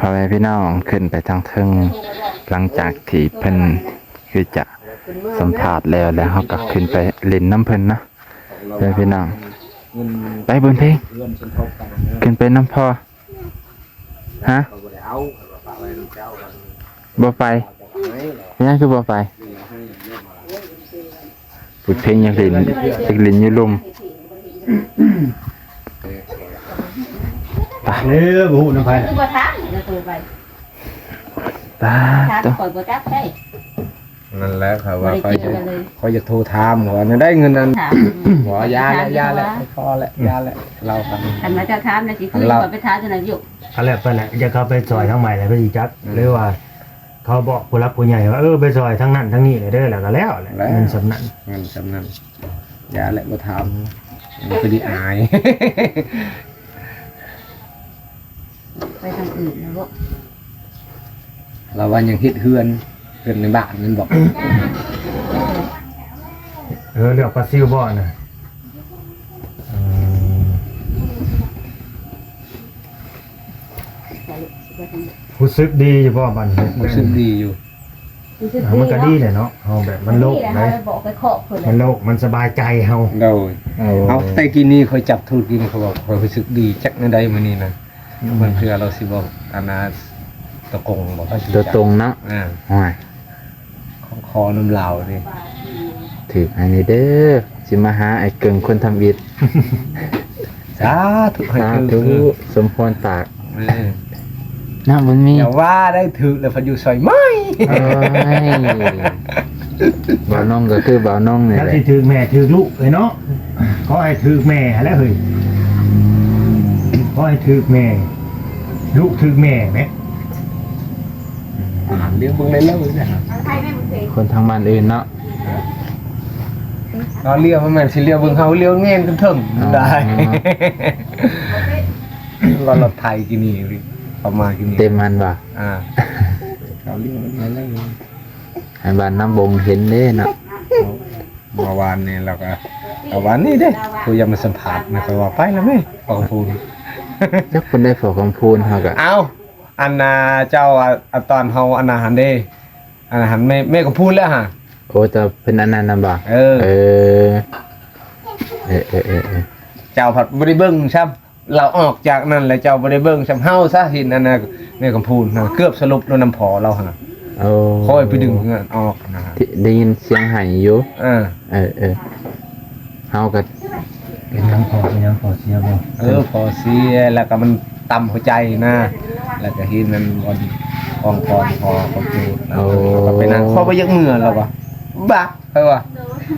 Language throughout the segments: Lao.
ພໍ່ແມ່ພີ່ນ້ອງ ຂຶ້ນໄປທາງເທິງ ຫຼັງຈາກທີ່ເພິ່ນຄືຈະສຳພາດແລ້ວ ແລ້ວເຮົາກໍຂຶ້ນໄປຫຼິ້ນນຳເພິ່ນເນາະ ພໍ່ແມ່ພີ່ນ້ອງ. ໄປບຸນເພັງ ຂຶ້ນໄປນຳພໍ່. ຮະ? ບໍ່ໄປ. ເປັນຫຍັງຄືບໍ່ໄປ? ບຸນເພັງຢາກຫຼິ້ນ ຢາກຫຼິ້ນຢູ່ລຸ່ມ. ໄປເດີ ບໍ່ຮູ້ນຳໃຜ. ຄືບໍ່ຖາມ ແລ້ວເປີດໄປ ຕາ ຖາມ ໂຕ ຂ້ອຍບໍ່ຈັກໄດ້. ນັ້ນແຫຼະ ຂ້ອຍວ່າ ບໍ່ໄດ້ກ່ຽວກັນເລີຍ ຂ້ອຍຢາກ ຂ້ອຍຢາກໂທຖາມວ່າແນວໃດເງິນນັ້ນ. ຖາມ ບໍ່ ຢ່າແຫຼະ ຢ່າແຫຼະ ພໍແຫຼະ ຢ່າແຫຼະ ລາວກັນ. ຄັນວ່າຈະຖາມນະ ຊິຄືນ ລາວ ຂ້ອຍໄປຖາມເຈົ້ານາຍົກ. ກໍແລ້ວໄປແຫຼະ ຢ່າເຂົ້າໄປຊ່ອຍທາງໃໝ່ແລ້ວ ເພິ່ນຊິຈັກ ອືມ ຫຼືວ່າ ເຂົາບອກຜູ້ຫຼັກຜູ້ໃຫຍ່ວ່າ ເອີ ໄປຊ່ອຍທາງນັ້ນທາງນີ້ແຫຼະເດີ ແລ້ວກໍແລ້ວແຫຼະ ແລ້ວ ເງິນສ່ຳນັ້ນ ເງິນສ່ຳນັ້ນ. ຢ່າແຫຼະ ບໍ່ຖາມ ມັນກໍດີອາຍ. ໄປທາງອື່ນແລ້ວບໍ່? ລາວວ່າຍັງເຮັດເຮືອນ ເຮືອນໃນບ້ານນັ້ນບໍ່? ເອີ ເລືອກປາຊິວບໍ່ນະ? ເອີ ຮູ້ສຶກດີຢູ່ບໍ່ບັດນີ້? ຮູ້ສຶກດີຢູ່. ອ່າ ມັນກໍດີແຫຼະເນາະ ເຮົາແບບມັນໂລ່ງເດ້ ມັນໂລ່ງ ມັນສະບາຍໃຈເຮົາ. ໂດຍ ເອີ ເອົາ ແຕ່ກີ້ນີ້ຂ້ອຍຈັບທຸດ ກີ້ນີ້ຂ້ອຍວ່າຂ້ອຍຮູ້ສຶກດີຈັກແນວໃດມື້ນີ້ນະ. ອືມ ບາງເທື່ອລາວຊິບອກ ອັນນ່າ ຕົວກົງບໍ່ ຕົວຕົງເນາະ. ອ່າ ໂອ້ຍ ຂອງຂໍນຳລາວນີ້ ຖືກໃຫ້ແດ່ເດີ ຊິມາຫາອ້າຍເກິ່ງຄົນທຳອິດ. ສາທຸ ໃຫ້ຖືກ ສາທຸ ເອີ ສົມພອນປາກ. ເອີ ນະ ບຸນມີ ຢ່າວ່າໄດ້ ຖືກແລ້ວພັດຢູ່ຊອຍໄມ້. ໂອ້ຍ ບ່າວນ້ອງກໍຄືບ່າວນ້ອງນີ້ແຫຼະ ຊິຖືກແມ່ຖືກລູກເອີຍເນາະ. ຂໍໃຫ້ຖືກແມ່ຫັ້ນແຫຼະເຮີ້ຍ ຂໍໃຫ້ຖືກແມ່ ລູກຖືກແມ່ແໝ. ອ່ານລຽວເບິ່ງໄດ້ເລີຍນະ ຄົນທາງບ້ານອື່ນເນາະ. ເຮົາລຽວ ມັນແມ່ນຊິລຽວເບິ່ງເຮົາ ລຽວແງນຂຶ້ນເທິງ ອໍ ໄດ້. ລະລົດໄຖກີ້ນີ້ ເຂົ້າມາກີ້ນີ້ ເຕັມຫັ້ນວ່າ ອ່າ ເຂົາລຽວເບິ່ງໄດ້ເລີຍ ໃຫ້ບ້ານນ້ຳບົງເຫັນເດ້ເນາະ. ເມື່ອວານນີ້ລາວກໍ ເມື່ອວານນີ້ເດ້ ຜູ້ຢາກມາສຳພາດນະ ຂ້ອຍວ່າໄປລະແມ່ ພໍ່ຄຳພູນ. ຈັກເພິ່ນໄດ້ພໍ່ຄຳພູນ ເຮົາກໍ ເອົ້າ ອັນນ່າ ເຈົ້າ ອາ ຕອນເຮົາ ອັນນ່າຫັ້ນເດ້ ອັນນັ້ນຫັ້ນ ແມ່ ແມ່ຄຳພູນແລ້ວຫາ. ໂອ້ ແຕ່ເພິ່ນອັນນັ້ນນະບໍ່? ເອີ ເອີ ເອີ ເອີ ເອີ ເອີ ເຈົ້າພັດບໍ່ໄດ້ເບິ່ງຊ້ຳ ລາວອອກຈາກນັ້ນແລ້ວ ເຈົ້າບໍ່ໄດ້ເບິ່ງຊ້ຳ. ເຮົາຊະເຫັນອັນນ່າ ແມ່ຄຳພູນນະ ເກືອບສະຫຼົບນຳພໍ່ລາວຫັ້ນນະ. ໂອ້ ຂ້ອຍໄປດຶງເງິນອອກນະ ໄດ້ຍິນສຽງໄຫ້ຢູ່. ເອີ ເອີ ເອີ ເຮົາກໍ ເປັນຫຍັງພໍ່ ເປັນຫຍັງພໍ່ເສຍບໍ່? ເອີ ພໍ່ເສຍ ແລ້ວກໍມັນຕ່ຳຫົວໃຈນະ ແລ້ວກໍເຫັນນັ້ນບ່ອນຂອງພໍ່ ພໍ່ຂອງໂຕ ໂອ້ ກໍໄປນັ່ງ ຂໍບໍ່ຢາກເມືອ ລາວວ່າ ບາ ຂ້ອຍວ່າ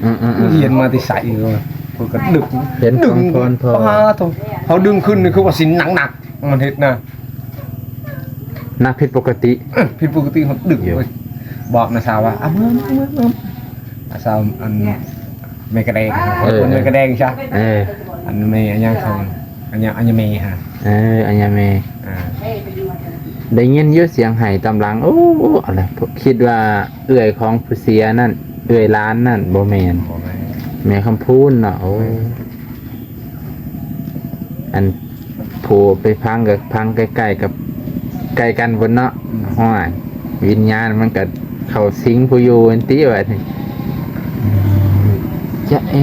ອືມໆໆ ຮຽນມາແຕ່ໃສ ຂ້ອຍກໍດຶກ ເຫັນ ດຶງ ຂອງພໍ່ ພໍ່ ປາໂທ້ ເຮົາດຶງຂຶ້ນນີ້ຄືວ່າສິນໜັກໆ ມັນເຮັດນະ ໜັກຜິດປົກກະຕິ ເອີ ຜິດປົກກະຕິ ເຮົາດຶກ ຢູ່ ເວີຍ ບອກນ້າສາວວ່າ ອາ ເມືອ ເມືອ ເມືອ ເມືອ ອາສາວ ອັນ ແມ່ກະແດງ ເອີ ຄົນແມ່ກະແດງຊະ ເອີ ອັນແມ່ອັນຫຍັງຂອງ ອັນຫຍັງ ອັນຍາແມ່ຫາ ເອີ ອັນຍາແມ່ ອ່າ ໄດ້ຍິນຢູ່ສຽງໄຫ້ຕາມຫຼັງ ໂອ້ ອັນນັ້ນ ຄິດວ່າເອື້ອຍຂອງຜູ້ເສຍນັ້ນ ເອື້ອຍຫຼານນັ້ນ ບໍ່ແມ່ນ ບໍ່ແມ່ນ ແມ່ຄຳພູນເນາະ ໂອ້ ແມ່ນ ອັນຜູ້ໄປພັງກໍພັງໃກ້ໆກັບ ໃກ້ກັນພຸ້ນເນາະ ອືມ ຫ້ວຍ ວິນຍານມັນກໍເຂົ້າສິງຜູ້ຢູ່ຫັ້ນຕິ ວ່າ ຈະເອ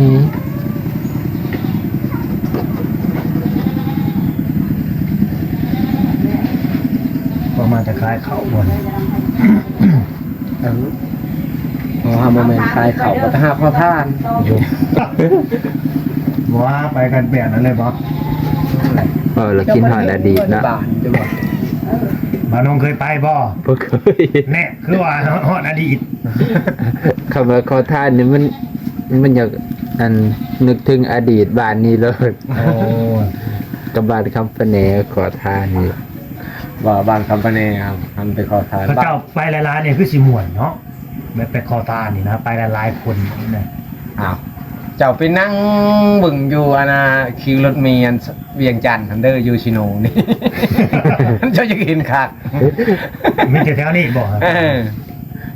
ປະມານຈະຂາຍເຂົ້າບໍ່ນີ້? ເອີ ເພາະວ່າບໍ່ແມ່ນຂາຍເຂົ້າ ກໍໄປຫາຂໍທານຢູ່ ບໍ່ວ່າໄປກັນແບບນັ້ນເລີຍບໍ່? ເອີ ລະຄິດຮອດອະດີດເນາະ ບ້ານຢູ່ບໍ່? ບ່າວນ້ອງເຄີຍໄປບໍ່? ບໍ່ເຄີຍ ແນ່ ຄືວ່າຮອດອະດີດ ຄຳວ່າຂໍທານນີ້ມັນ ມັນຢາກ ອັນ ນຶກເຖິງອະດີດບ້ານນີ້ໂລດ ໂອ້ ກັບບ້ານຄຳປະແນ ຂໍທານນີ້ ວ່າບ້ານຄຳປະແນ ຄັນໄປຂໍທານ ເຂົາເຈົ້າໄປຫຼາຍໆນີ້ຄືຊິມ່ວນເນາະ ແບບໄປຂໍທານນີ້ນະ ໄປຫຼາຍໆຄົນນະ ອ້າວ ເຈົ້າໄປນັ່ງເບິ່ງຢູ່ ອັນນ່າ ຄິວລົດເມ ອັນ ວຽງຈັນຫັ້ນເດີ ຢູ່ຊີໂນນີ້ ເຈົ້າຈະເຫັນຄັກ ມີແຕ່ແຖວນີ້ບໍ່? ເອີ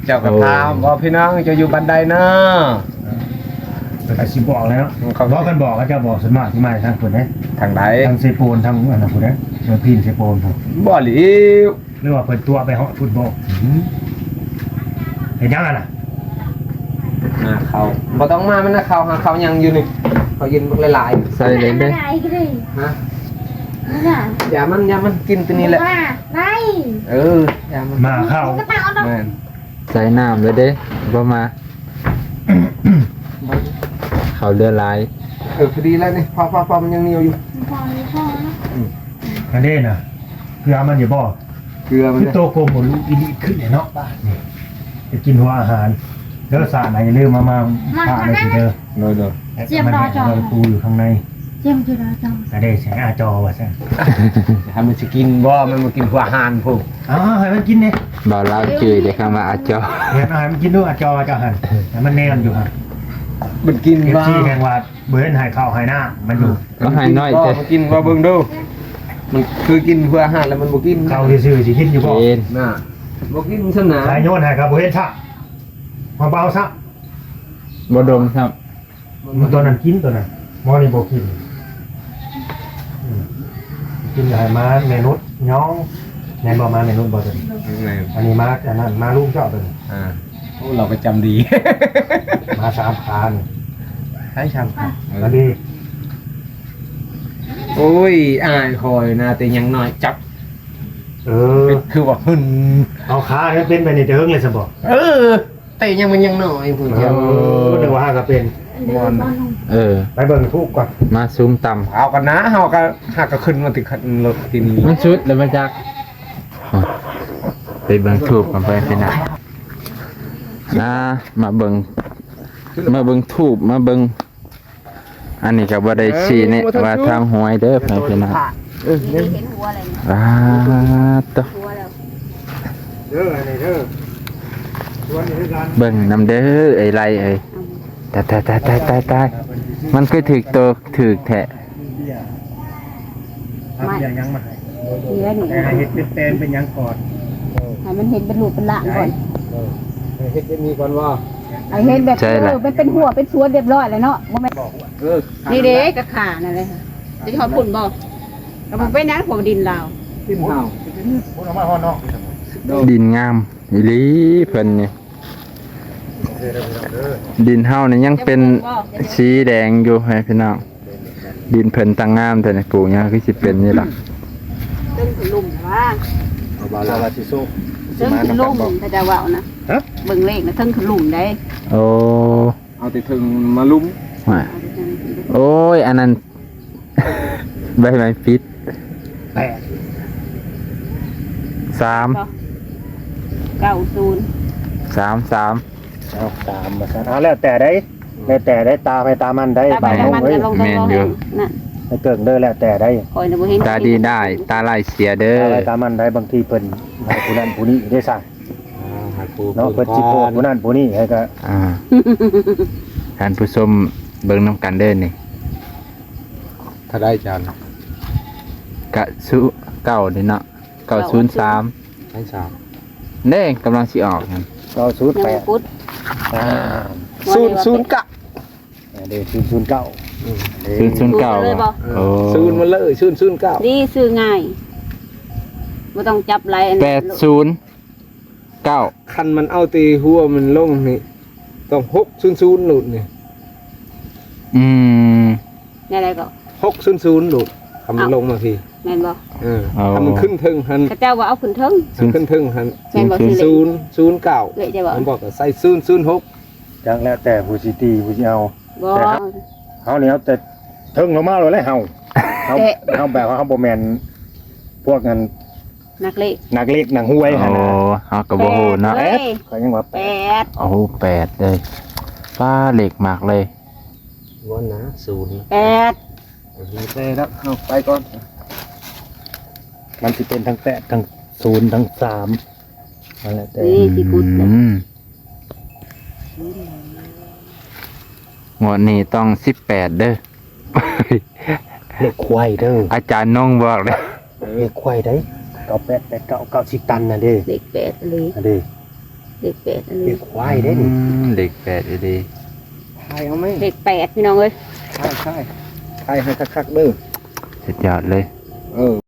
ເຈົ້າກໍຖາມ ໂອ້ ວ່າ ພີ່ນ້ອງ ເຈົ້າຢູ່ບ້ານໃດເນາະ? ເອີ ເພິ່ນກໍຊິບອກແລ້ວເນາະ ເຂົາ ບໍ່ ຄັນບອກ ເຂົາເຈົ້າບອກ ສ່ວນມາກຊິມາທາງພຸ້ນເດ້ ທາງໃດ? ທາງເຊໂປນ ທາງອັນນັ້ນພຸ້ນເດ້ ໂດນພີນໃສ່ໂປມ ບໍ່ຫຼິວ ຫຼືວ່າເພິ່ນຕົວະໄປຮອດພຸ້ນບໍ່? ອືມ ເຮັດຫຍັງຫັ້ນນະ? ຫາເຂົ້າ ບໍ່ຕ້ອງມາ ມັນນະ ເຂົ້າ ຫາເຂົ້າຍັງຢູ່ນີ້ ເຂົ້າເຢັນບັກຫຼາຍໆ ໃສ່ເລີຍເດ້. ຮະ? ຢ່າມັນ ຢ່າມັນ ກິນຕົວນີ້ແຫຼະ. ເອີ ຢ່າມັນ ມາເຂົ້າ ແມ່ນ ໃສ່ນ້ຳເລີຍເດ້ ບໍ່ມາ. ເຂົ້າເຫຼືອຫຼາຍ. ເອີ ພໍດີແລ້ວນີ້ ພໍໆ ມັນຍັງໜຽວຢູ່. ພໍ ພໍ ອືມ ອັນນີ້ນະ ເກືອມັນຢູ່ບໍ່? ເກືອມັນ ຄືໂຕກົມບໍ່ຮູ້ອີ່ຫຼີຂຶ້ນເນາະ ບາດນີ້ໄປກິນຫົວອາຫານເດີ. ສາດນະ ຢ່າລືມມາ ມາຝາກໜ່ອຍຊິເດີ. ໂດຍໆ ຈຽມດອຈອ ເອົາໄວ້ປູຢູ່ຂ້າງໃນ. ຈຽມຢູ່ດອຈອ ກະໄດ້ໃສ່ອາຈອວ່າຊັ້ນ. ໃຫ້ມັນຊິກິນບໍ່? ມັນບໍ່ກິນຫົວອາຫານພຸ້ນ. ເອົາ ໃຫ້ມັນກິນເດ້. ບ່າວລາວຈື່ແຕ່ຄຳວ່າອາຈອ. ແມ່ນ ເອົາໃຫ້ມັນກິນດູ ອາຈອເຈົ້າຫັ້ນ ໃຫ້ມັນແນມຢູ່ຫັ້ນ. ມັນກິນບໍ່? ເອັຟຊີແຮ່ງວ່າບໍ່ເຫັນໃຫ້ເຂົ້າໃຫ້ນ້ຳມັນຢູ່. ກໍໃຫ້ໜ້ອຍແຕ່ ມັນກິນບໍ່? ເບິ່ງດູ ມັນຄືກິນເພື່ອອາຫານແລ້ວມັນບໍ່ກິນ. ເຂົ້າຊື່ໆ ຊິກິນຢູ່ບໍ່? ກິນນະ ບໍ່ກິນຊັ້ນນະ. ໃຫ້ໂຍນໃຫ້ກໍບໍ່ເຫັນຊ້ຳ ມາເບົາຊ້ຳ ບໍ່ດົມຊ້ຳ. ຕົວນັ້ນກິນ ຕົວນັ້ນ ໝໍນີ້ບໍ່ກິນ. ອືມ ກິນກໍໃຫ້ມາແມ່ນຸດຍ້ອງ. ແມ່ນບໍ່? ມາແມ່ນຸດບໍ່ຕົວນີ້? ແມ່ນ. ອັນນີ້ມາອັນນັ້ນ ມາລຸງເຈົ້າຕົວນີ້. ອ່າ ໂອ້ ລາວກໍຈຳດີ ມາສາມຂານີ້. ໃຜສາມຂາ? ເອີ ອັນນີ້. ໂອ້ຍ ອ້າຍຂ້ອຍນະ ແຕ່ຍັງນ້ອຍຈັບ. ເອີ ຄືວ່າຫຶ່ນ ເອົາ ຂາເປັນແບບນີ້ແຕ່ເຫິງແລ້ວຊັ້ນບໍ່? ເອີ. ແຕ່ຍັງມັນຍັງນ້ອຍພຸ້ນ. ເອີ ເຈົ້າ ນຶກວ່າຫາກະເປັນ. ເອີ ໄປເບິ່ງທູບກ່ອນ ມາຊູມຕຳ. ເອົາກັນນະ ເຮົາກະຫາກະຂຶ້ນມາຕິດຄັນລົດທີ່ນີ້ ມັນສຸດແລ້ວມາຈັກ. ໄປເບິ່ງທູບກັນໄປພີ່ນ້ອງນະ. ມາເບິ່ງ ມາເບິ່ງທູບ ມາເບິ່ງ ອັນນີ້ກໍບໍ່ໄດ້ຊີ້ແນະວ່າທາງຫ້ວຍເດີ ພໍ່ແມ່ພີ່ນ້ອງ. ເອີ ເຫັນຫົວແລ້ວນີ້ ອ່າ ໂຕ ຫົວແລ້ວເດີ ອັນນີ້ເດີ ຊວນຢູ່ຄືກັນ ເບິ່ງນຳເດີ ເອີຍໄລເອີຍ. ຕາຍ ຕາຍ ຕາຍ ມັນຄືຖືກໂຕຖືກແທ້. ເອົາເບຍຫຍັງມາໃຫ້? ເບຍນີ້ ໃຫ້ເຮັດເປັນແປນເປັນຫຍັງກ່ອນ ໃຫ້ມັນເຫັນເປັນຮູບເປັນຮ່າງກ່ອນ. ເອີ ໃຫ້ເຮັດເປັນນີ້ກ່ອນວ່າ ໃຫ້ເຫັນແບບ ເອີ ມັນເປັນຫົວເປັນສວນຮຽບຮ້ອຍແລ້ວເນາະ. ບໍ່ແມ່ນ ເອີ ນີ້ເດ້ ກະຂານັ້ນແຫຼະ ຈະຮອດພຸ້ນບໍ່? ກໍບໍ່ເປັນຫຍັງ ເພາະວ່າດິນລາວ ດິນເຮົາ ເພິ່ນເອົາມາຮອດເນາະ. ດິນງາມອີ່ຫຼີເພິ່ນນີ້. ດິນເຮົານີ້ຍັງເປັນສີແດງຢູ່ໃຫ້ພີ່ນ້ອງ. ດິນເພິ່ນຕັ້ງງາມແທ້ນີ້ ປູກຫຍັງຄືຊິເປັນນີ້ລະ. ເທິງຂຶ້ນລຸ່ມວ່າ ເອົາບ່າວລາວວ່າຊິໂຊກ ເທິງຂຶ້ນລຸ່ມ ເຂົາເຈົ້າເວົ້ານະ. ຮະ? ເບິ່ງເລກນະ ເທິງຂຶ້ນລຸ່ມໄດ໋. ໂອ້ ເອົາແຕ່ເທິງມາລຸ່ມ. ໂອ້ຍ ອັນນັ້ນ ໃບໄມ້ປິດ. ແປດ ສາມ ເກົ້າສູນ ສາມສາມ ເອົາ ສາມ ວ່າຊັ້ນ. ເອົາ ແລ້ວແຕ່ໃດ໋ ແລ້ວແຕ່ໃດ໋ ຕາໃຜຕາມັນໃດ໋. ຕາໃຜຕາມັນ ບ່າວນົງເອີຍ ກໍລົງ ແມ່ນຢູ່ ລົງເອົາໃຫ້ນັ້ນ ໃຫ້ເກິ່ງເດີ ແລ້ວແຕ່ໃດ໋. ຂ້ອຍນະບໍ່ເຫັນ ຕາດີໄດ້ ຕາຮ້າຍເສຍເດີ ຕາໃຜຕາມັນໃດ໋. ບາງທີເພິ່ນໃຫ້ຜູ້ນັ້ນຜູ້ນີ້ເດ້ຊະ. ອ່າ ໃຫ້ຜູ້ ເນາະ ຜູ້ ເພິ່ນຊິໂພດຜູ້ນັ້ນຜູ້ນີ້ໃຫ້ກໍ ອ່າ ທ່ານຜູ້ຊົມເບິ່ງນຳກັນເດີນີ້. ເທົ່າໃດຈານ? ກະສູນ ເກົ້ານີ້ເນາະ ເກົ້າສູນສາມ ໃຫ້ສາມເດ້ ກຳລັງຊິອອກຫັ້ນ ເກົ້າສູນແປດ ຍັງບໍ່ປຸດ ອ່າ ສູນສູນເກົ້າ ເດ້ ສູນສູນເກົ້າ ອືມ ເດ້ ສູນສູນເກົ້າ ສູນເລີຍບໍ່? ໂອ້ ສູນມາເລີຍ ສູນສູນເກົ້າ ນີ້ຊື່ງ່າຍ ບໍ່ຕ້ອງຈັບຫຼາຍ ອັນ ແປດສູນ ເກົ້າ ຄັນມັນເອົາແຕ່ຫົວມັນລົງນີ້ ຕ້ອງຫົກສູນສູນໂລດນີ້. ອືມ ແນວໃດກໍ ຫົກສູນສູນໂລດ ຄັນມັນ ເອົ້າ ລົງມາພີ້ ແມ່ນບໍ່? ເອີ ເອົາ ຄັນມັນຂຶ້ນເທິງຫັ້ນ ເຂົາເຈົ້າວ່າເອົາຂຶ້ນເທິງ ຂຶ້ນເທິງຫັ້ນ ແມ່ນບໍ່? ສູນສູນເກົ້າ ເອື້ອຍເຈົ້າວ່າ ມັນບອກໃສ່ສູນສູນຫົກ ຈັກແລ້ວແຕ່ຜູ້ຊິຕີຜູ້ຊິເອົາ. ບໍ່ ແຕ່ເຮົາ ເຮົານີ້ເອົາແຕ່ເທິງລົງມາໂລດແຫຼະ ເຮົາ ເຮົາ ເຮົາແບບວ່າເຮົາບໍ່ແມ່ນພວກນັ້ນ ນັກເລກ ນັກເລກນັກຫວຍຫັ້ນນະ. ໂອ້ ເຮົາກໍບໍ່ຮູ້ເນາະ ແປດ ເອີຍ ເຂົາຍັງວ່າແປດ ແປດ ໂອ້ ແປດເລີຍ ປ້າ ເລກມັກເລີຍ ບໍ່ນະ ສູນ ແປດ ເອີ ແຕ່ລະ ເຮົາໄປກ່ອນ ມັນຊິເປັນທັງແປດ ທັງສູນ ທັງສາມ ນັ້ນແຫຼະ ແຕ່ ນີ້ຊິກຸດເລີຍ ອືມ ງວດນີ້ຕ້ອງສິບແປດເດີ. ເລກຄວາຍເດີ ອາຈານນົງບອກເດີ ເລກຄວາຍເດ້ ເກົ້າແປດແປດເກົ້າ ເກົ້າສິບຕັນນະເດ້ ເລກແປດອີ່ຫຼີ ອັນເດ້ ເລກແປດອີ່ຫຼີ ເລກຄວາຍເດ້ນີ້ ອືມ ເລກແປດອີ່ຫຼີ ຖ່າຍເອົາແມ່ ເລກແປດ ພີ່ນ້ອງເອີຍ ຖ່າຍ ຖ່າຍ ຖ່າຍໃຫ້ຄັກໆເດີ ສຸດຍອດເລີຍ ເອີ.